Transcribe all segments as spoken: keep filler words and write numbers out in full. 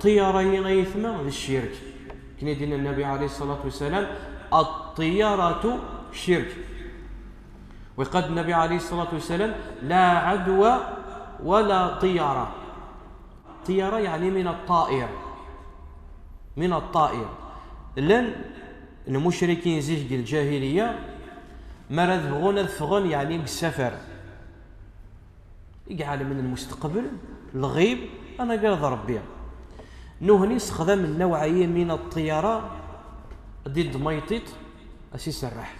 Ṭṭiyara-yi ay aytma d ccirk. Akken i d-yenna Nnabi ɛalayhi ṣṣalatu wassalam: "Ṭṭiyaratu cirk." Wa yeqqar-d Nnabi ɛalayhi ṣṣalatu wassalam: "La ɛadwa wa la ṭiyara." Ṭṭiyara yeɛni min ṭṭair. Min ṭṭair. Llan lmucrikin zik deg lǧahiliya, mi ara d-bɣun ad ffɣen, yeɛni deg ssafar, i iɛelmen lmusteqbel, lɣib, anagar d Ṛebbi. Nuhni sexdamen nnawɛa-yi min ṭṭiyara, ad d-iddem ayṭiṭ, ad s-iserreḥ.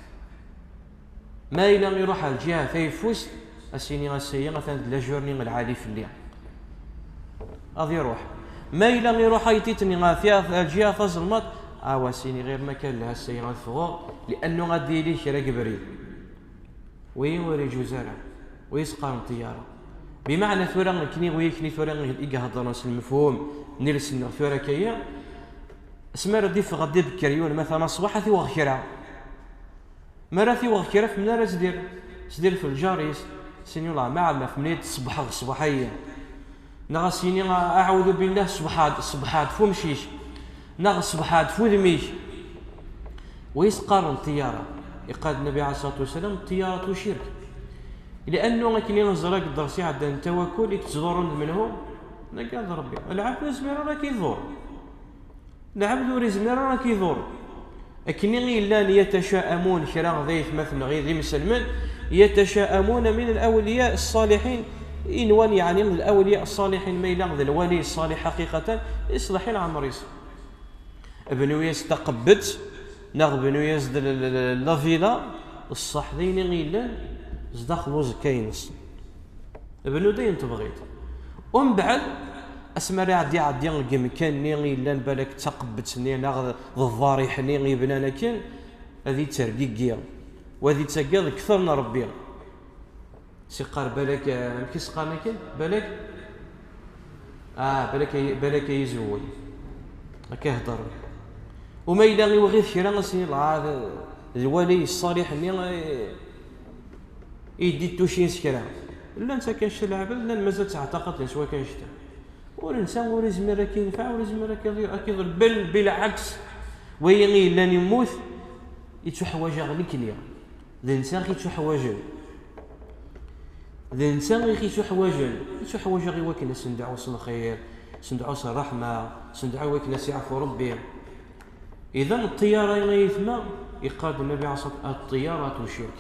Ma yella iruḥ ar lǧiha tayeffust, ad s-yini: "Ass-agi atan d la journée lɛali fell-i." Ad iruḥ. Ma yella iruḥ ayṭiṭ-nni ar tya-, ar lǧiha tazelmaḍt, awa, ad s-yini: "Ɣir ma kan lha ass-agi ad ffɣeɣ, li'annu ad d-yili kra deg ubrid." Wagi ur iǧuz ara, wagi i s-qqaren ṭṭiyara. Bimeɛna tura nekni, wagi nekni tura i iheddren s lmefhum n iles-nneɣ tura akka-yi, asmi ara d-iffeɣ ad d-ibekker yiwen, matalan ṣṣbeḥ, ad t-iweɣ kra. Mi ara t-iweɣ kra, f menhu ara s-d-irr? S-d-irr f lǧar-is, s-yini: "Wellah ma ɛelmeɣ f menhu i d-tṣebbḥeḍ ṣṣbeḥ-agi." Neɣ ad s-yini: "Aɛudu billah, ṣṣbeḥ-d, ṣṣbeḥ-d f umcic." Neɣ: "Ṣṣbeḥ-d f udem-ik." Wa i s-qqaren ṭṭiyara. Yeqqar-d Nnabi ɛalayhi ṣṣalatu wassalam: "Ṭṭiyaratu cirk." Li'annu akken i neẓra deg dders iɛeddan, tawakkul i yettḍurrun d menhu? Anagar d Ṛebbi. Lɛebd ur yezmir ara ad k-iḍurr. Lɛebd ur yezmir ara ad k-iḍurr. Akken i yellan yataca'amun kra d aytmaten-nneɣ d imselmen, yataca'amun min al-awliya ṣṣaliḥin, i nwan yeɛni d al-awliya ṣṣaliḥin, ma yella d lwali ṣṣaliḥ ḥaqiqatan, iṣleḥ i leɛmer-is. Bnu-yas taqebbet, neɣ bnu-yas-d l-, l-, l-, la villa, ṣṣeḥ d ayen i yellan zdaxel uẓekka-ines. Bnu-d ayen tebɣiḍ. Umbeɛd, asmi ara iɛeddi, iɛeddi deg umkan-nni i yellan balak d taqebbet-nni neɣ d ḍḍariḥ-nni i yebnan akken, ad yettergigi, u ad yettagad kter n Ṛebbi. S-iqqar balak, eh, amek i s-qqaren akken? Balak? Ah, balak ay, balak ay izewwen. Akka ihedder. U ma yella iwɣi-t kra, ad s-yini: "Lɛad, d lwali ṣṣaliḥ-nni, eh, i d-ittucin s kra." Llan-tt akken cta lɛebd, llan mazal ttɛeṭṭaqaten s wakken cta. Ur netta ur izmir ad k-yenfeɛ, ur izmir ad k-iḍ-, ad k-iḍurr. Bel, bilɛaks, wayi i yellan immut, ittuḥwaǧ-aɣ nekni. D netta i yettuḥwaǧen. D netta i yettuḥwaǧen. Yettuḥwaǧ-aɣ i wakken ad s-nedɛu s lxir, s-nedɛu s ṛṛeḥma, s-nedɛu i wakken ad s-yeɛfu Ṛebbi. Idan, ṭṭiyara-yi ay aytma, yeqqar-d Nnabi ɛalayhi ṣṣalatu: "Ṭṭiyaratu cirk."